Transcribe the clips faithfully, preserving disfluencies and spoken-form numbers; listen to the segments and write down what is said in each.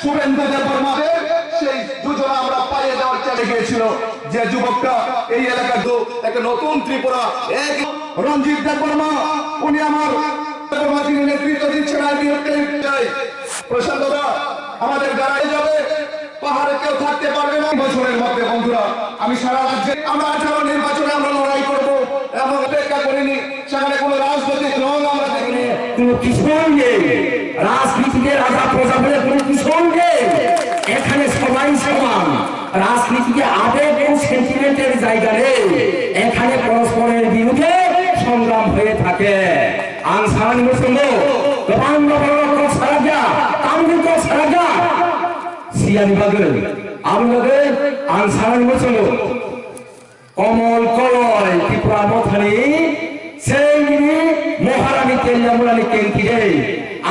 শুভেন্দু দেববর্মা, সেই যোজনা আমরা পাইয়ে দেওয়ার চেষ্টা গিয়েছিল, যে যুবকটা এই এলাকার দু-, একটা নতুন ত্রিপুরা, এক রঞ্জিত দেববর্মা, উনি আমার দেববর্মা, যিনি নেতৃত্ব দিচ্ছেন আইপিএফ কে। প্রশান্ত দা, আমাদের গাড়ি যাবে, পাহাড়ে কেউ থাকতে পারবে না। বছরের মধ্যে বন্ধুরা, আমি সারা রাজ্যে, আমরা আঠারো নির্বাচনে আমরা লড়াই করব এবং অপেক্ষা করিনি। সেখানে কোনো রাজনৈতিক রং আমরা দেখিনি। কোনো কিছুই নেই, রাজনীতিতে রাজা প্রজা বলে কোনো কিছুই নেই। এখানে সবাই সমান, রাজনীতিতে আবেগ ও সেন্টিমেন্টের জায়গা নেই। এখানে পরস্পরের বিরুদ্ধে সংগ্রাম হয়ে থাকে। Ang sanani muchungo, kwbangma borok kok salakya, tamni kok salakya. Siyani bagwi, aboni bagwi ang sanani muchungo. Komol Koloi Tipra Mothani, Sengini Moharani Kelyamurani Kentire,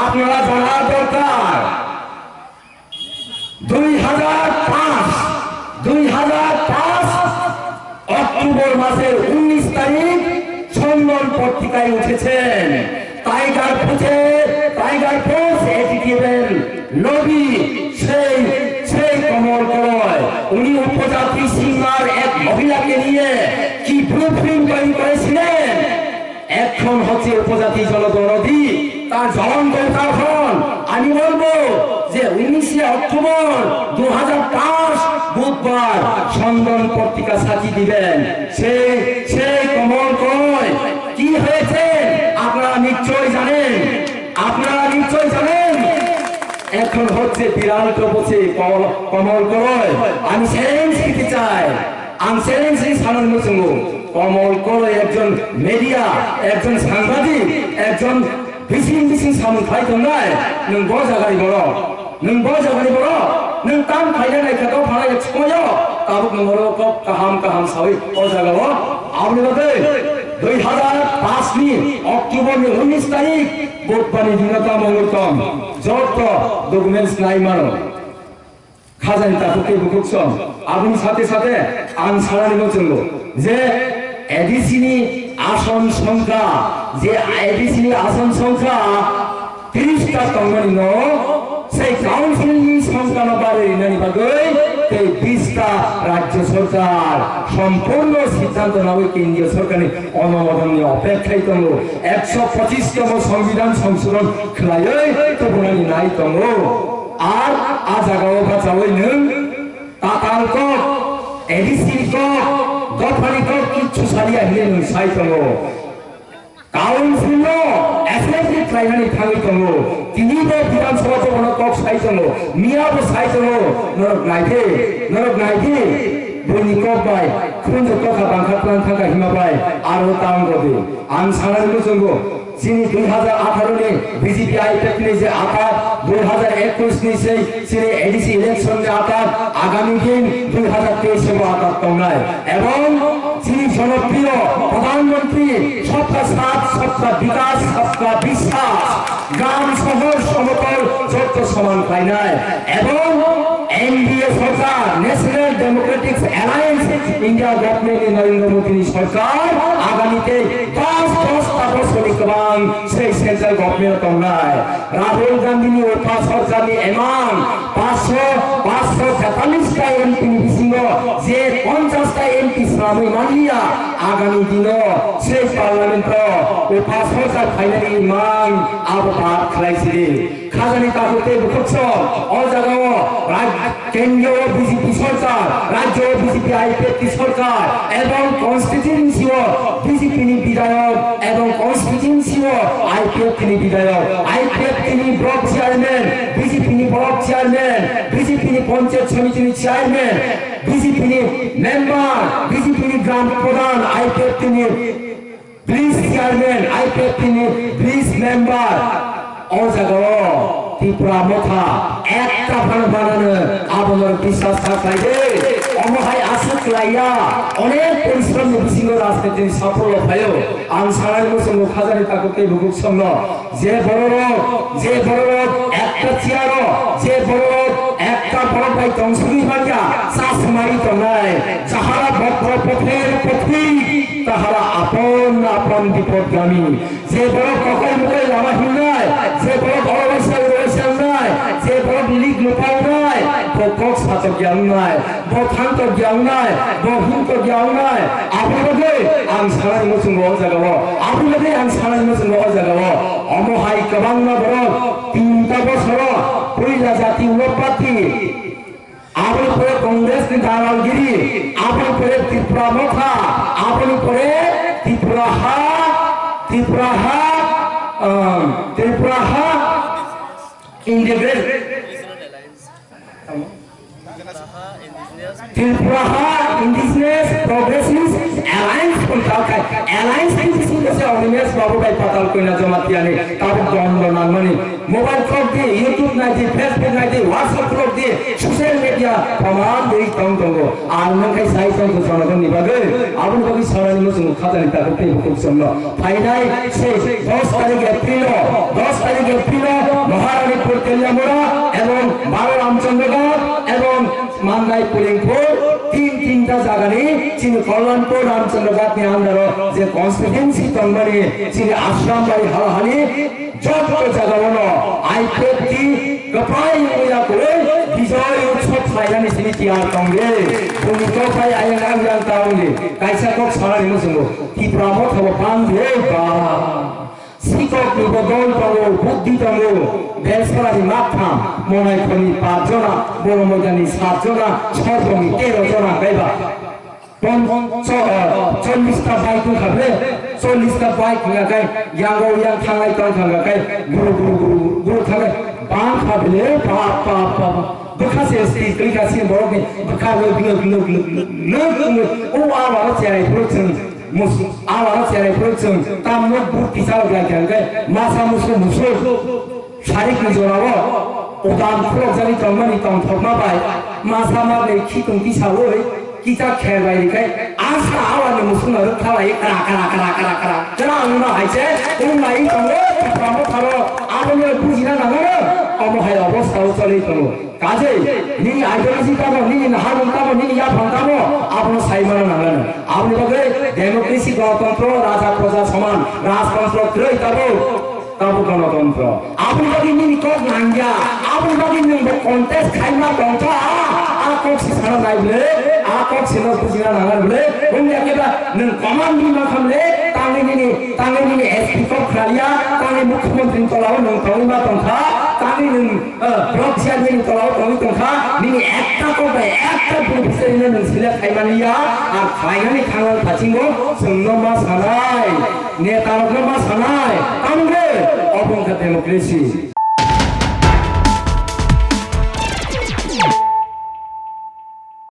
apnara jana dorkar. দুই হাজার পাঁচ, দুই হাজার পাঁচ অক্টোবর মাসের উনিশ তারিখ চন্দন পত্রিকায় উঠেছেন। টাইগার ফুটে, টাইগার ফোর্স এটিটিউডের লবি, সেই, সেই কমল কলয়। উনি উপজাতি সিংহার এক মহিলাকে নিয়ে কি ব্লুপ্রিন্ট তৈরি করেছিলেন, এখন হচ্ছে উপজাতি জলদরদি, তার জ্বলন্ত উদাহরণ। আমি বলবো যে উনিশে অক্টোবর দু হাজার পাঁচ বুধবার চন্দন পত্রিকা সাক্ষী দিবেন। সেই, সেই কমল কলয় কি হয়েছে আপনারা নিশ্চয় জানেন, আপনারা নিশ্চয় জানেন। এখন হচ্ছে বিরাট অবশ্যই কমল, কমল কলয়। আমি চ্যালেঞ্জ দিতে চাই, আমি চ্যালেঞ্জ দিয়ে সামনে মুসুঙ্গু। কমল কলয় একজন মিডিয়া, একজন সাংবাদিক, একজন বিশিং বিশিং সামুন খাই tongnai, nwng bo jagani borok, nwng bo jagani borok, nwng tam khaina naikha to phalai chikoyo, tabuk nwng oro kok kaham kaham sawi o jagao. Aboni bagwi dui hazar paanch ni October ni unis tarik Budhbar ni dino tamo wngwi tong, joto documents nai mano. Khajani takhuk tei bukhuk song. Aboni sate sate ang sanani muchungo je A D C ni ason songkha, je A D C ni ason songkha tris ta tongmani no, sei council ni songkha no barwi rinani bagwi tei bis ta rajya sorkar sompurno siddhanto nawi kendriya sorkar ni onumodon ni opekhai tongo. Ekso pochis tomo songbidhan songsodhon khlaiwi tubunani nai tongo. Ar a jagao bachaui nwng tatal kok, A D C kok, dophani kok kichu saliya hinwi nwng sai tongo. Council no assembly khlainani thangwi tongo. Tini bo Bidhan Sabha bono kok sai tongo. Miya bo sai tongo. Norok naidi, norok naidi. Buini kok bai, khunju kokha bangkha tlang thangkha hima bai. Aro tang rodi. Ang sanani muchungo. Chini dui hazar atharo ni B J P I P F ni je atar, dui hazar ekush ni sei chini A D C election ni atar, agami din dui hazar teis bo atar tongnai. Ebong chini jonopriyo Pradhan Mantri Sabka Saath, Sabka Vikas, Sabka Vishwas, gram, sohor, somotol jotto soman khlainai. Ebong N D A sorkar, National Democratic Alliance, India government ni Narendra Modi ni sorkar, agami tei dos, dos ta bosor ni kwbang sei central government o tongnai. Rahul Gandhi ni upha sorkar ni emang paanch sho, paanch sho tetallis ta M P ni bisingo je ponchash ta M P swnamwi manliya, agami dino sei parliament o upha sorkar khainani emang abo bad khlai sidi. Khajani takhuk tei bukhuk song, o jagao raj-, kendriyo B J P sorkar, rajyo B J P I P F T sorkar, ebong constituency o B J P ni bidhayok, ebong constituency o I P F T ni bidhayok, I P F T ni block chairman, B J P ni block chairman, B J P ni panchayat samiti ni chairman, B J P ni member, B J P ni gram pradhan, I P F T ni Village chairman, I P F T ni village member, o jagao Tipra Motha ekta phano banano abono biswas kha khlai de. Omo hai aswk khlaiya, onek porishrom ni bisingo rajniti ni saphol phaio. Ang sanai muchungo khajani takhuk tei bukhuk songno. Je bororok, je bororok ekta chair o, je bororok ekta borok bai tongsugwi manya, chasmari tongnai, jahara bokro pother pothik, tahara apon apon bipodgami. Je borok kokai mukai lama himnai, je borok oro waisa oro waisa wngnai, je borok lik lupai Kok satok ya wngnai, bo thang tok ya wngnai, bo hwn tok ya wngnai. Abo bagwi ang sanani muchungo o jagao, abo bagwi ang sanani muchungo o jagao. Omo hai kwbangma borok tinta bosoro puila jati o party, aboni pore Congress ni dalalgiri, aboni pore Tipra Motha, aboni pore Tipra Ha, Tipra Ha, um, Tipra Ha Integrate. Tripura ha Indigenous Progressive Alliance pun tau khai. Alliance ni bising khe se Animesh Babu bai Patal Koina Jamatia ni tabuk dondo nangmani. Mobile khulok di, YouTube nai di, Facebook nai di, WhatsApp khulok di, social media proman dei tong tongo. Ang nang khai sai tong jonogon ni bagwi, aboni bagwi sanani muchungo khatani tabuk tei bukhuk somno. Phainai se dos tarik April o, dos tarik April o Maharanipur Teliamura ebong baro Ramchandroghat ebong Mandai Pulingpur tin tinta jagani chini Kalyanpur Ramchandroghat ni under o je constituency tongmani chini Ashram bai halahali joto jagao no I P F T kwplai wngya kwrwi Bijoy Utsav khlainani simi tiyar tongdi. Bumito phai ayang ang yang ta wngdi. Kaisa kok sanani muchungo. Tipra Motha bo bang de ba. Sikok ni bo dol tongo, buddhi tongo. Belsora ni maktham, Monai khoni pach jona, Boro Moidani sat jona, Sorbong ni tero jona kaiba. Pon, so, eh, chollis ta bike wngkha ble, chollis ta bike wngkha kai, yango yang thanglai tong thangkha kai, guru, guru, guru, guru thangkha, bang kha ble, pa, pa, pa, pa. Bwkha se speed twi kha sin borok ni bwkha lwk lwk lwk lwk lwk lwk lwk. O a waro cherai phuru chwng mus a waro cherai phuru chwng tam nuk buk kisa rok lai kha hwnkhe masa musu musu sarik ni jora o udam khulok jani tong mani tong thokma bai masa ma bai khitung kisa oi kisa kher bai rikhai asa a wani musu na rwk kha lai kra kra kra kra kra kra ang no hai se ung lai tongo tamo tharo abo no bujina nango omo hai obostha o choli tongo. Kaje, nini ideology tamo, nini naharmung tamo, nini yaphang tamo, abono saimano nangano. Aboni bagwi democracy, ganatantra, raja proja soman, rajtantro kwrwi tabo, tabo ganatantra. Aboni bagwi nini kok nangya, aboni bagwi nwng bo contest khaima tongkha, a, a kok si sana nai bwle, a kok si no bujina nangar bwle, wngya khe ba nwng command ni makham le, tangwi nini, tangwi nini S P kok khnaliya, tangwi mukhyamantri ni tolao nwng tongwi ma tongkha, tangwi nwng Block chairman ni tolao tongwi tongkha, nini ekta kok bai ekta beneficiary no nwng select khaimani ya, ar khlainani thangnani thachingbo chwngno ma sanai, netarokno ma sanai, tamni obo wngkha democracy.